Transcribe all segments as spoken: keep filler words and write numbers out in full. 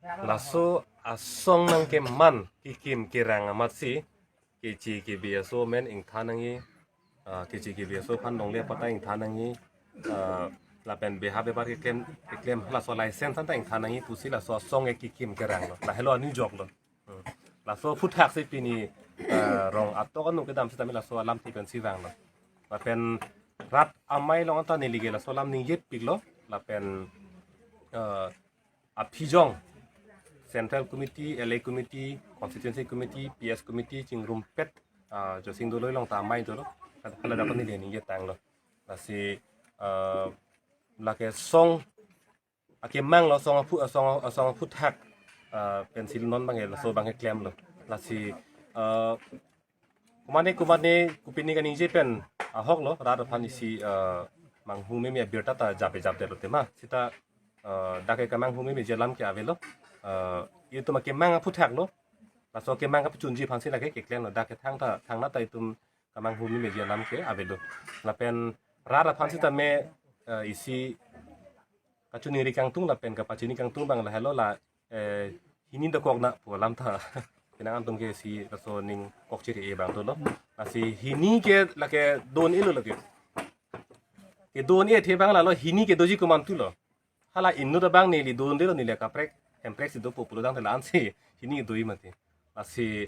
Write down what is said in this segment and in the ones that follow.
Laso asong nangkeman kekim kerang amatsi, kechi kebi aso amen ingthan nangji, ah, kechi kebi aso aphan longle apata ingthan nangji, ah, lapen beha bebar keklem, keklem laso license anta ingthan nangji pusi laso asong ke kekim kerang lo. Lahelo anujok lo. Hmm. Laso aphuthak si pini, ah, rong atok anu kedam sitame laso alamthe pensi vanglo. Lapen rat amei along anta neli ke laso alam ningjepiklo. Lapen, ah, aphijong Central Committee, L A Committee, Constituency Committee, P S Committee chingrumpet, ah, Josing Doloi along ta amei dolo. Hala dak neli ningjetanglo. Lasi, ah, lake song akemang lo, song aphu, song, song aphuthak, ah, pensi non abang laso abang klemlo. Lasi, ah, kumane kumane kopine kaningje pen ahok lo, rat aphan isi, ah, manghu meme abirta ta jape japdetlo tema. Sita, ah, dak ke kamanghu memeji alam ke avelo. Ah, itum akemang aphuthak lo. Laso akemang kapachunji aphansi lake keklemlo. Dak ke thangta, thangnat ta itum kamanghu memeji alam ke avelo. Lapen rat aphan sitame, ah, isi kachiningri kangtung lapen kapachini kangtung abang lahelo la, eh, hini dokok na pu alam ta. Penang atum ke isi laso ning kokchiri abang dolo. Lasi hini ke lake don-elo lake. Kedon-ethe abang lalo hini ke doji komantulo. Hala inut abang neli dondelo, neli akaprek hemprek si dopo pulo tangte la-ansi hini doji mati. Lasi,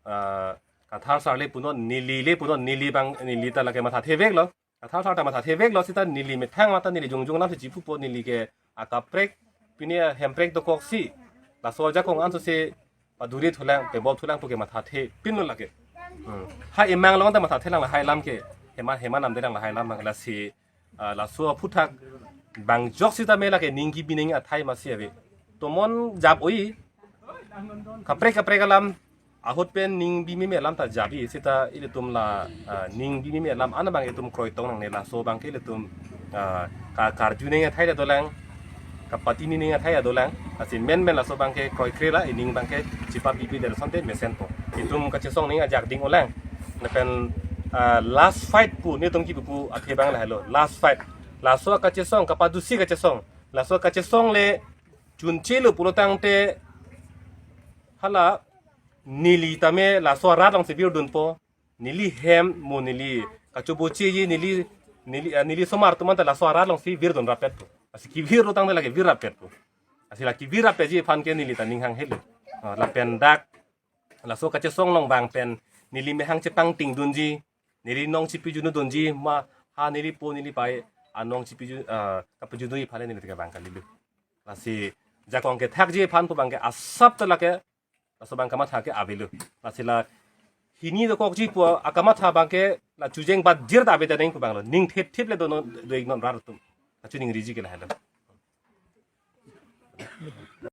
ah, Kathar sar le punon, neli le punon, neli abang, neli ta lake mathatheveklo. Kathar sar ta mathatheveklo sita neli methang mata neli jongjong alamsi chipupo, neli ke akaprek pine hemprek dokoksi laso ajakong ansose paduri thulang, pebol thulang puke mathathepinlo lake. Hmm. Ha emang along ta mathathelang lahai alam ke. Hema, hema namdelang lahai alam abang lasi, ah, laso aphuthak bangjok sitame lake ning kebi nangji athai masi ave. Tomon jap oi. Kaprek kaprek alam ahut pen ning bi meme alam ta jabi sita ilitum la, ah, ning bi meme alam an abang itum kroitong nangne, laso abang ke ilitum, ah, ka karju nangji athai ta dolang, kapatini nangji athai ta dolang. Lasi menmen laso abang ke kroikre la, ining abang ke chipabibi der sonte mesenpo. Itum kachesong nangji ajak ding olang. Lapen, ah, last fight pu netum kipu pu athe abang lahelo. Last fight. Laso kachesong, kapadusi kachesong. Laso kachesong le chunchelo pulo tangte hala neli tame laso arat alongsi virdunpo. Neli hem mo neli kachobocheji neli, neli, ah, neli osomar atum anta laso arat alongsi virdun rapetpo. Lasi kevir lo tangte lake vir rapetpo. Lasi la kevir rapetji aphan ke neli ta ning hanghelo. Ah, lapen dak laso kachesong along abang pen neli mehang chepangtingdunji, neli nong chipijunudunji ma, ha neli po neli pai anong chipiju, ah, kapijunudunji aphan le neli ta kevang kalilo. Lasi jakong kethakji aphan pu abang ke asap ta lake laso abang kamatha ke avelo. Lasi la hini dokokji pu akamatha abang ke la chujeng bat jir ta ave ta neng pu abang lo. Ning thip thip le donon, do-iknon rat atum. Kachiningriji ke lahelo.